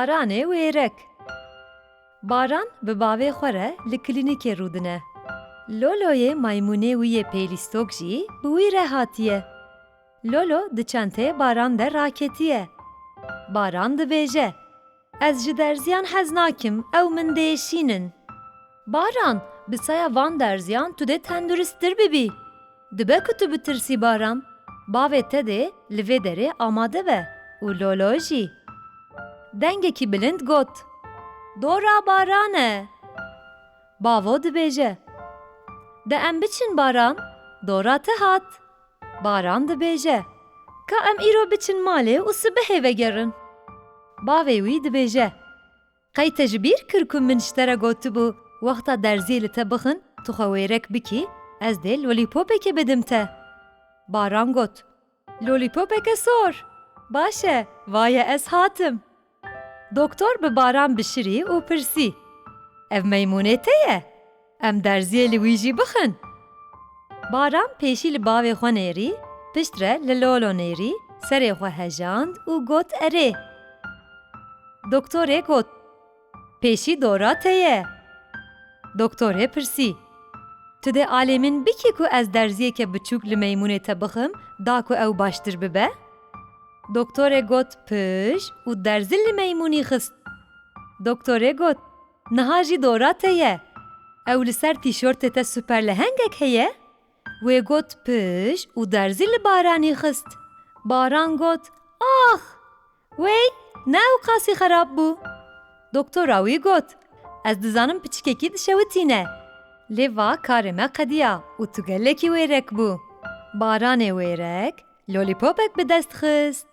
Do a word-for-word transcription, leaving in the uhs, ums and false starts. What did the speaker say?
Baranê wêrek. Baran bi bavê xwe re li klînîkê rûdine. Loloyê maymûnê wî yê pêlîstok jî bi wî re hatiye. Lolo di çenteyê Baran de raketiye. Baran dibêje, "Ez ji derziyan hez nakim, ew min diêşînin." "Baran, bi saya van derziyan tu dê tenduristtir bibî. Dibe ku tu bitirsî, Baran. Bavê te dê li vê derê amade be û Lolo jî." Dengekî bilind got, "Dora Baran e." Bavo dibêje, "De em biçin, Baran, dora te hat." Baran dibêje, "Ka em îro biçin malê û sibehê vegerin." Bavê wî dibêje, "Qey te ji bîr kir ku min ji te re gotibû, wexta derziyê li te bixin, tu xwe wêrek bikî, ez dê lolîpopekê bidim te?" Baran got, "Lolîpopeke sor. Baş e, vaye ez hatim." Doktor bi Baran bişirî û pirsî, "Ev meymûnê te ye? Em derziyê li wî jî bixin." Baran pêşî li bavê xwe nêrî, piştre li Lolo nêrî, serê xwe hejand û got, "Erê." Doktorê got, "Pêşî dora te ye." Doktorê pirsî, "Tu dê alê min bikî ku ez derziyeke biçûk li meymûnê te bixim, da ku ew baştir bibe?" Doktorê got, "Pij," û derzi li meymûnî xist. Doktorê got, "Niha jî dora te ye. Ew li ser tîşortê te super lehengek heye?" Wê got, "Pij," û derzî li Baranî xist. Baran got, "Ax! Wey, ne ew qasî xerab bû." Doktora wî got, "Ez dizanim piçikekî dişewitîne. Lê va karê me qediya û tu gelekî wêrek bû." Baranê wêrek lolîpopek bi dest xist.